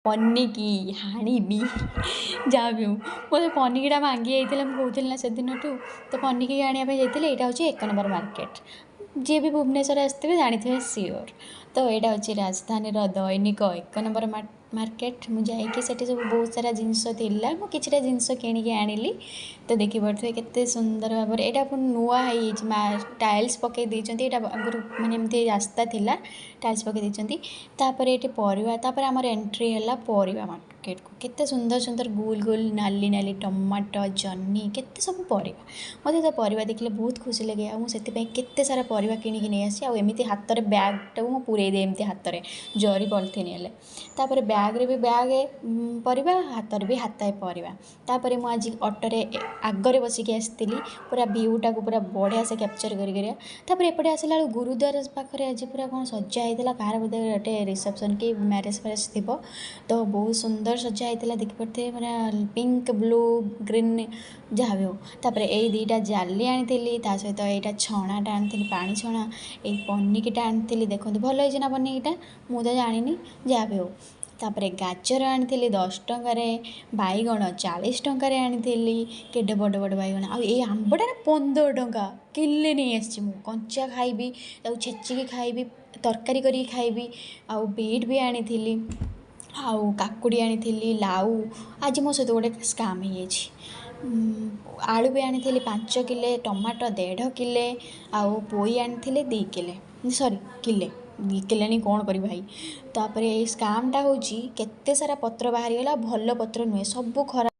ପନିକି ହାଣିବି, ଯାହା ବି ହଉ। ମୋତେ ପନିକିଟା ଭାଙ୍ଗି ଯାଇଥିଲା, ମୁଁ କହୁଥିଲି ନା ସେଦିନଠୁ। ତ ପନିକି ଆଣିବା ପାଇଁ ଯାଇଥିଲି। ଏଇଟା ହେଉଛି 1 ନମ୍ବର ମାର୍କେଟ। ଯିଏ ବି ଭୁବନେଶ୍ୱର ଆସିଥିବେ, ଜାଣିଥିବେ ସିଓର। ତ ଏଇଟା ହେଉଛି ରାଜଧାନୀର ଦୈନିକ 1 ନମ୍ବର ମାର୍କେଟ। ମୁଁ ଯାଇକି ସେଠି ସବୁ ବହୁତ ସାରା ଜିନିଷ ଥିଲା, ମୁଁ କିଛିଟା ଜିନିଷ କିଣିକି ଆଣିଲି। ତ ଦେଖିପାରୁଥିବେ କେତେ ସୁନ୍ଦର ଭାବରେ ଏଇଟା ପୁଣି ନୂଆ ହେଇଯାଇଛି, ମା ଟାଇଲ୍ସ ପକାଇ ଦେଇଛନ୍ତି। ଏଇଟା ଆଗରୁ ମାନେ ଏମିତି ରାସ୍ତା ଥିଲା, ଟାଇଲ୍ସ ପକାଇ ଦେଇଛନ୍ତି। ତାପରେ ଏଇଠି ପରିବା, ତାପରେ ଆମର ଏଣ୍ଟ୍ରି ହେଲା ପରିବା ମାର୍କେଟକୁ। କେତେ ସୁନ୍ଦର ସୁନ୍ଦର ଗୋଲ ଗୋଲ ନାଲି ନାଲି ଟମାଟୋ, ଜହ୍ନି, କେତେ ସବୁ ପରିବା। ମୋତେ ତ ପରିବା ଦେଖିଲେ ବହୁତ ଖୁସି ଲାଗେ, ଆଉ ମୁଁ ସେଥିପାଇଁ କେତେ ସାରା ପରିବା କିଣିକି ନେଇ ଆସିଛି। ଆଉ ଏମିତି ହାତରେ ବ୍ୟାଗ୍ଟାକୁ ମୁଁ ପୂରେଇ ଦିଏ ଏମିତି ହାତରେ, ଜରି ପଲିଥିନ୍ ହେଲେ। ତାପରେ ବ୍ୟାଗ୍ରେ ବି ବ୍ୟାଗ୍ ପରିବା, ହାତରେ ବି ହାତାଏ ପରିବା। ତାପରେ ମୁଁ ଆଜି ଅଟୋରେ ଆଗରେ ବସିକି ଆସିଥିଲି, ପୁରା ଭିଉଟାକୁ ପୁରା ବଢ଼ିଆ ସେ କ୍ୟାପଚର୍ କରି କରିବା। ତାପରେ ଏପଟେ ଆସିଲା ବେଳକୁ ଗୁରୁଦ୍ୱାର ପାଖରେ ଆଜି ପୁରା କ'ଣ ସଜା ହେଇଥିଲା, କାହାର ବୋଧେ ଗୋଟେ ରିସେପ୍ସନ୍ କି ମ୍ୟାରେଜ୍ ଫ୍ୟାରେଜ୍ ଥିବ। ତ ବହୁତ ସୁନ୍ଦର ସଜା ହେଇଥିଲା, ଦେଖିପାରୁଥିବେ, ପୁରା ପିଙ୍କ, ବ୍ଲୁ, ଗ୍ରୀନ୍, ଯାହା ବି ହଉ। ତାପରେ ଏଇ 2ଟା ଜାଲି ଆଣିଥିଲି, ତା ସହିତ ଏଇଟା ଛଣାଟା ଆଣିଥିଲି, ପାଣି ଛଣା। ଏଇ ପନିକିଟା ଆଣିଥିଲି। ଦେଖନ୍ତୁ, ଭଲ ହେଇଛି ନା ପନିକିଟା? ମୁଁ ତ ଜାଣିନି, ଯାହା ବି ହଉ। ତାପରେ ଗାଜର ଆଣିଥିଲି 10 ଟଙ୍କାରେ, ବାଇଗଣ 40 ଟଙ୍କାରେ ଆଣିଥିଲି, କେଡ଼େ ବଡ଼ ବଡ଼ ବାଇଗଣ। ଆଉ ଏଇ ଆମ୍ବଟା ନା 15 ଟଙ୍କା କିଲେ ନେଇ ଆସିଛି ମୁଁ। କଞ୍ଚା ଖାଇବି, ତାକୁ ଛେଚିକି ଖାଇବି, ତରକାରୀ କରିକି ଖାଇବି। ଆଉ ବିଟ୍ ବି ଆଣିଥିଲି, ଆଉ କାକୁଡ଼ି ଆଣିଥିଲି, ଲାଉ। ଆଜି ମୋ ସହିତ ଗୋଟେ ସ୍କାମ୍ ହେଇଯାଇଛି। ଆଳୁ ବି ଆଣିଥିଲି 5 କିଲେ, ଟମାଟୋ ଦେଢ଼ କିଲେ, ଆଉ ପୋଇ ଆଣିଥିଲି 2 କିଲେ, ସରି କିଲେ। 2 କିଲେ ଆଣି କ'ଣ କରିବି ଭାଇ? ତାପରେ ଏଇ ସ୍କାମ୍ଟା ହେଉଛି, କେତେ ସାରା ପତ୍ର ବାହାରିଗଲା, ଭଲ ପତ୍ର ନୁହେଁ, ସବୁ ଖରାପ।